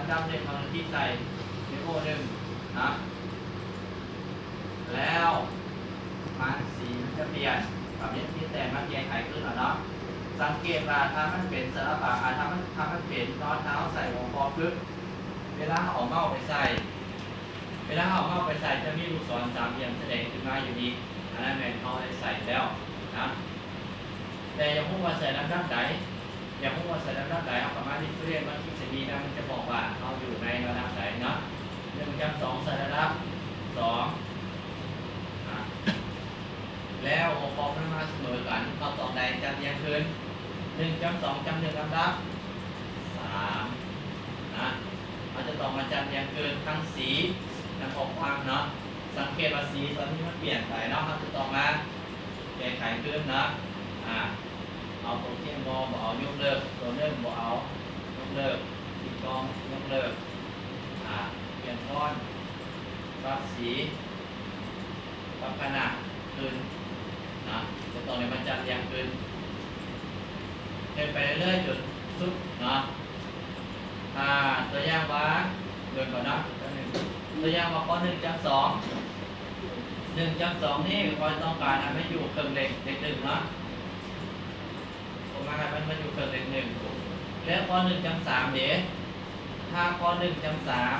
ອັນດັບໜຶ່ງ ເຮົາຄລິກໃສ່ເລເວວໜຶ່ງນະ ແລ້ວມັນ ສີມັນຈະປ່ຽນ ກໍມີແຕ່ມາແກ້ໄຂຄືນເອົາເນາະ. ສັງເກດວ່າຖ້າມັນເປັນສະຫຼະປະ ອາ ຖ້າມັນ ຖ້າມັນເປັນເນາະ ຖ້າເຮົາໃສ່ຫົວຂໍ້ປຶບ ເວລາເຮົາເອົາເມົາສ໌ໄປໃສ່ ເວລາເຮົາເອົາເມົາສ໌ໄປໃສ່ ຈະມີລູກສອນສາມຫຼ່ຽມສະແດງຂຶ້ນມາຢູ່ນີ້ ອັນນັ້ນແມ່ນເຮົາໄດ້ໃສ່ແລ້ວນະ. ແຕ່ຢາກຮູ້ວ່າໃສ່ລຳດັບໃດ ຢາກຮູ້ວ່າໃສ່ລຳດັບໃດ ເຮົາກໍມາ Reference ມາຄລິກໃສ່ນີ້ນະ ມັນຈະບອກວ່າເຮົາຢູ່ໃນລະດັບໃດເນາະ. ໜຶ່ງຈຳສອງ ໃສ່ລະດັບສອງນະ ແລ້ວຫົວຂໍ້ມັນມາສະເໝີກັນ ເຮົາຕ້ອງໄດ້ຈັດລຽງຄືນ ໜຶ່ງຈຳສອງ ຈຳໜຶ່ງ ລຳດັບສາມນະ. ເຮົາຈະຕ້ອງມາຈັດລຽງຄືນທັງສີ ທັງຂໍ້ຄວາມເນາະ. ສັງເກດວ່າສີຕອນນີ້ມັນປ່ຽນໄປເນາະ ເຮົາຈະຕ້ອງມາ ແກ້ໄຂຄືນນະ ອາ ເອົາໂຕເຄນບໍ່ ບໍ່ເອົາ ຍົກເລີກ ໂຕໜຶ່ງບໍ່ເອົາ ຍົກເລີກ ທີ່ກອງ ຍົກເລີກ ອາ ປ່ຽນຟອນ ປັບສີ ປັບຂະໜາດຄືນນະ ຈະຕ້ອງໄດ້ມາຈັດລຽງຄືນ ເຮັດໄປເລື້ອຍໆ ຈົນສຸດເນາະ. ອາ ຕົວຢ່າງວ່າ ເບິ່ງກ່ອນເນາະ ຕົວຢ່າງວ່າ ຂໍ້ໜຶ່ງຈຳສອງ ໜຶ່ງຈຳສອງນີ້ ຂ້ອຍຕ້ອງການໃຫ້ມັນຢູ່ເຄິ່ງເລກ ເລກໜຶ່ງເນາະ ຕ້ອງການໃຫ້ມັນມາຢູ່ເຄິ່ງເລກໜຶ່ງ. ແລ້ວຂໍ້ໜຶ່ງຈຳສາມເດ ຖ້າຂໍ້ໜຶ່ງຈຳສາມ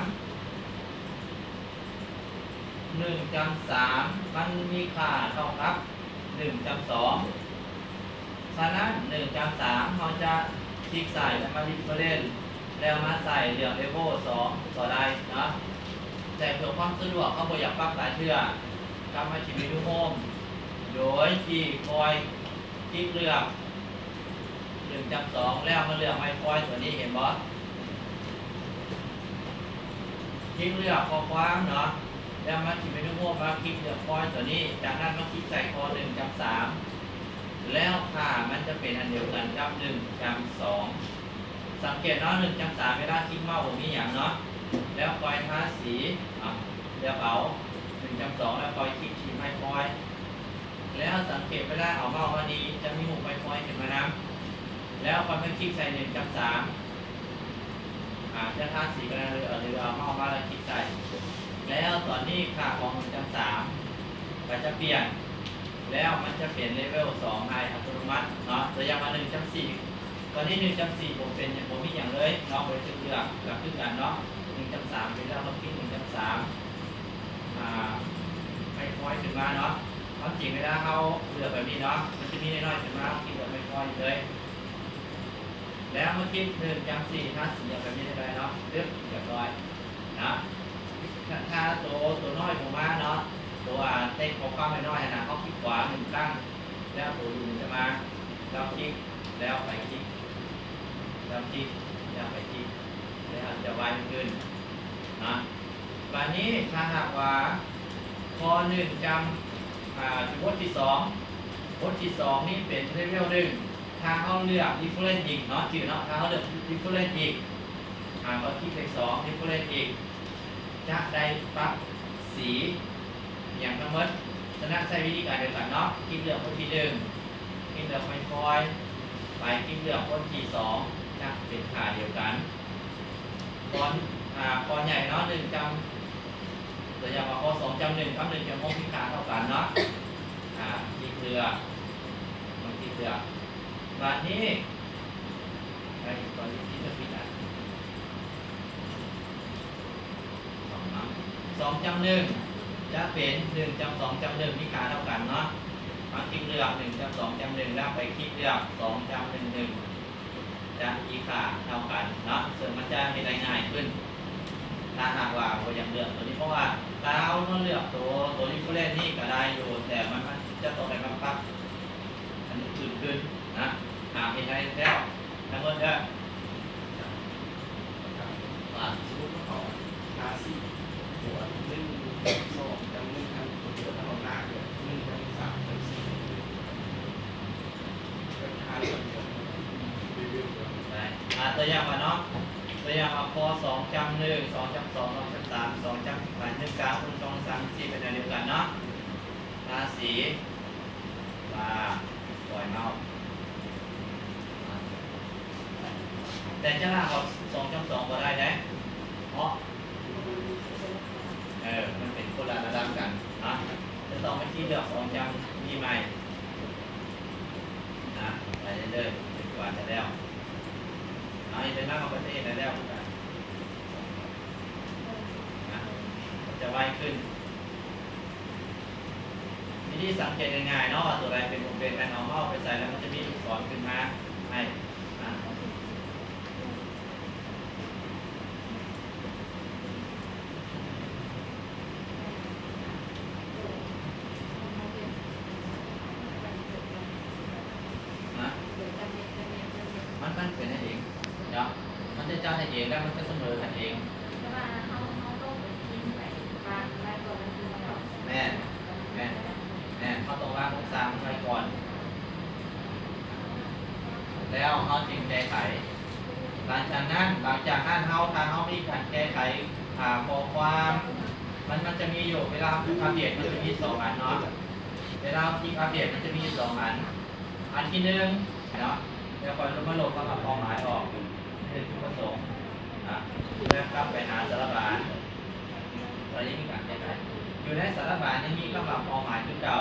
ໜຶ່ງຈຳສາມ ມັນມີຄ່າເທົ່າກັບ ໜຶ່ງຈຳສອງ ສະນັ້ນ ໜຶ່ງຈຳສາມ ເຮົາຈະຄລິກໃສ່ ແລ້ວມາ Reference ແລ້ວມາໃສ່ເລືອກ Level ສອງ ກໍໄດ້ເນາະ. ແຕ່ເພື່ອຄວາມສະດວກ ເຮົາບໍ່ຢາກປັບຫຼາຍເທື່ອ ກັບມາທີ່ເມນູ Home ໂດຍທີ່ຂ້ອຍຄລິກເລືອກ ໜຶ່ງຈຳສອງ ແລ້ວມາເລືອກ My Point ຕົວນີ້ ເຫັນບໍ່? ຄລິກເລືອກຂໍ້ຄວາມເນາະ ແລ້ວມາທີ່ເມນູ Home ມາຄລິກເລືອກ Point ຕົວນີ້ ຈາກນັ້ນມາຄລິກໃສ່ຂໍ້ໜຶ່ງຈຳສາມ ແລ້ວຄ່າມັນຈະເປັນອັນດຽວກັນກັບໜຶ່ງຈຳສອງ. ສັງເກດເນາະ ໜຶ່ງຈຳສາມ ເວລາຄລິກເມົາສ໌ບໍ່ມີຫຍັງເນາະ ແລ້ວຄ່ອຍທາສີ ເອົາ ເລືອກເອົາ ໜຶ່ງຈຳສອງ ແລ້ວຄ່ອຍຄລິກທີ່ My Point ແລ້ວສັງເກດເວລາເອົາເມົາສ໌ມານີ້ ຈະມີຮູບ My Point ຂຶ້ນມານຳ ແລ້ວຄ່ອຍມາຄລິກໃສ່ ໜຶ່ງຈຳສາມ ອາ ຈະທາສີກໍໄດ້ ຫຼື ເອົາ ຫຼືເອົາເມົາສ໌ມາແລ້ວຄລິກໃສ່ ແລ້ວຕອນນີ້ຄ່າຂອງ ໜຶ່ງຈຳສາມ ກໍຈະປ່ຽນ ແລ້ວມັນຈະເປັນ Level ສອງ ໃຫ້ອັດຕະໂນມັດເນາະ. ຕົວຢ່າງວ່າ ໜຶ່ງຈຳສີ່ ຕອນນີ້ ໜຶ່ງຈຳສີ່ ບໍ່ເປັນຫຍັງ ບໍ່ມີຫຍັງເລີຍເນາະ ບໍ່ໄດ້ຖືກເລືອກ ກໍຄືກັນເນາະ ໜຶ່ງຈຳສາມ ເປັນແລ້ວ ເຮົາຄລິກ ໜຶ່ງຈຳສາມ ອາ My Point ຂຶ້ນມາເນາະ. ຄວາມຈິງເວລາເຮົາເລືອກແບບນີ້ເນາະ ມັນຈະມີນ້ອຍໆຂຶ້ນມາ ເຮົາຄລິກເລືອກ My Point ເລີຍ ແລ້ວມາຄລິກ ໜຶ່ງຈຳສີ່ ທາສີແບບນີ້ໄດ້ເນາະ ປຶບ ຮຽບຮ້ອຍນະ. ຖ້າ ຖ້າໂຕ ໂຕນ້ອຍບໍ່ມາເນາະ ໂຕ ອາ ເຕັກຂໍ້ຄວາມນ້ອຍໆຫັ້ນນະ ເຮົາຄລິກຂວາໜຶ່ງຄັ້ງ ແລ້ວໂຕຢູ່ມັນຈະມາ ແລ້ວຄລິກ ແລ້ວໄປຄລິກ ແລ້ວຄລິກ ແລ້ວໄປຄລິກ ແລ້ວຈະໄວຂຶ້ນນະ. ບາດນີ້ຖ້າຫາກວ່າຂໍ້ໜຶ່ງຈຳ ອາ ບົດທີສອງ ບົດທີສອງນີ້ເປັນ Level ໜຶ່ງ ຖ້າເຮົາເລືອກ Reference ອີກເນາະ ຈື່ເນາະ ຖ້າເຮົາເລືອກ Reference ອີກ ອາ ເຮົາຄລິກເລກສອງ Reference ອີກ ຈະໄດ້ປັບສີຫຍັງທັງໝົດ. ສະນັ້ນໃຊ້ວິທີການດຽວກັນເນາະ ຄລິກເລືອກບົດທີໜຶ່ງ ຄລິກເລືອກ My Point ໄປຄລິກເລືອກບົດທີສອງ ຈະເປັນຄ່າດຽວກັນ. ຂໍ້ ອາ ຂໍ້ໃຫຍ່ເນາະ ໜຶ່ງຈຳ ຕົວຢ່າງວ່າ ຂໍ້ສອງຈຳໜຶ່ງກັບໜຶ່ງຈຳຫົກມີຄ່າເທົ່າກັນເນາະ ອາ ຄລິກເລືອກ ມັນຄລິກເລືອກ. ບາດນີ້ ໄປ ຕອນນີ້ທີ່ຈະຜິດອັນ ສອງນຳ ສອງຈຳໜຶ່ງ ຈະເປັນ ໜຶ່ງຈຳສອງຈຳໜຶ່ງ ມີຄ່າເທົ່າກັນເນາະ. ມາຄລິກເລືອກ ໜຶ່ງຈຳສອງຈຳໜຶ່ງ ແລ້ວໄປຄລິກເລືອກ ສອງຈຳໜຶ່ງໜຶ່ງ ຈະມີຄ່າເທົ່າກັນເນາະ ເຊິ່ງມັນຈະເຮັດໄດ້ງ່າຍຂຶ້ນ ຖ້າຫາກວ່າບໍ່ຢາກເລືອກຕົວນີ້ ເພາະວ່າຖ້າເຮົາມາເລືອກຕົວ ຕົວ Reference ນີ້ກໍໄດ້ຢູ່ ແຕ່ມັນ ມັນຈະຕ້ອງໄດ້ມາປັບອັນອື່ນຂຶ້ນນະ. ຫາກເຮັດໄດ້ແລ້ວທັງໝົດເດີ ວ່າສົມມຸດວ່າເຂົາທາສີຕົວໜຶ່ງ ສອງ ຈຳໜຶ່ງ ອັນຕົວດຽວ ຖ້າເຮົາໜ້າເດີ ໜຶ່ງ ຈຳສາມ ຈຳສີ່ ໄດ້ ອາ ຕົວຢ່າງວ່າເນາະ ຕົວຢ່າງວ່າ ຂໍ້ສອງຈຳໜຶ່ງ ສອງຈຳສອງ ສອງຈຳສາມ ສອງຈຳ ໜຶ່ງຈຳສອງ ສອງຈຳສາມ ສີ່ ເປັນແນວດຽວກັນເນາະ ທາສີ ວ່າ ປ່ອຍເມົາ ແຕ່ຈະລາກເອົາ ສອງຈຳສອງ ບໍ່ໄດ້ເດ້ ໄວຂຶ້ນ. ວິທີສັງເກດງ່າຍໆເນາະ ວ່າຕົວໃດເປັນບໍ່ເປັນ ແມ່ນເອົາເມົ້າໄປໃສ່ແລ້ວ ມັນຈະມີລູກສອນຂຶ້ນມາໃຫ້ນະ. ນະ ມັນ ມັນເປັນເອງເນາະ ມັນຈະຈັດໃຫ້ເອງ ແລ້ວມັນຈະສະເໝີກັນເອງ. ແຕ່ວ່າເຮົາ ເຮົາຕ້ອງໄປພິມໄປວາງໄວ້ກ່ອນ ແມ່ນ ແມ່ນ ແມ່ນ ເຮົາຕ້ອງວາງອົງສາມັນໄວ້ກ່ອນ ແລ້ວເຮົາຈຶ່ງແກ້ໄຂ. ຫຼັງຈາກນັ້ນ ຫຼັງຈາກນັ້ນເຮົາ ຖ້າເຮົາມີການແກ້ໄຂ ອ່າ ຂໍ້ຄວາມ ມັນ ມັນຈະມີຢູ່ ເວລາເຮົາຄລິກອັບເດດ ມັນຈະມີສອງອັນເນາະ ເວລາເຮົາຄລິກອັບເດດ ມັນຈະມີຢູ່ສອງອັນ ອັນທີໜຶ່ງເນາະ ດຽວຂ້ອຍລົບ ມາລົບຄຳວ່າເປົ້າໝາຍອອກ ຄືຈຸດປະສົງນະ ແລ້ວກັບໄປຫາສາລະບານ ຕອນນີ້ມີການແກ້ໄຂ ຢູ່ໃນສາລະບານຍັງມີຄຳວ່າເປົ້າໝາຍຄືເກົ່າ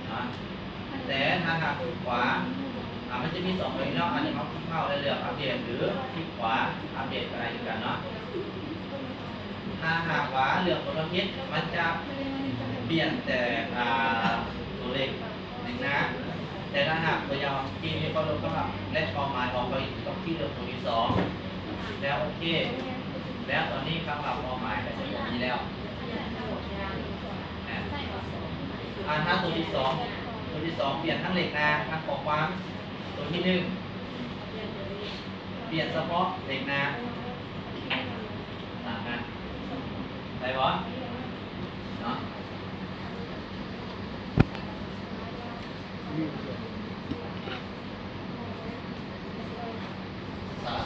ເນາະ ແຕ່ຖ້າຫາກຂວາ ອ່າ ມັນຈະມີສອງແບບເນາະ ອັນນີ້ເຮົາຄລິກເມົ້າແລ້ວເລືອກອັບເດດ ຫຼື ຄລິກຂວາອັບເດດກໍໄດ້ຄືກັນເນາະ. ຖ້າຫາກວ່າເລືອກບໍ່ທັນຜິດ ມັນຈະປ່ຽນແຕ່ ອ່າ ຕົວເລກເລກໜ້າ ແຕ່ຖ້າຫາກບໍ່ຢາກທີ່ມີຄວາມລົບຄຳວ່າ ແລະ ເປົ້າໝາຍອອກໄປ ຕ້ອງຄລິກເລືອກຕົວທີສອງ ແລ້ວໂອເຄ ແລ້ວຕອນນີ້ຄຳວ່າເປົ້າໝາຍກໍຈະບໍ່ມີແລ້ວ. ອ່າ ຖ້າຕົວທີສອງ ຕົວທີສອງປ່ຽນທັງເລກໜ້າ ທັງຂໍ້ຄວາມ ຕົວທີໜຶ່ງປ່ຽນສະເພາະເລກໜ້າ ຕາມນັ້ນ ໄດ້ບໍ່ເນາະ?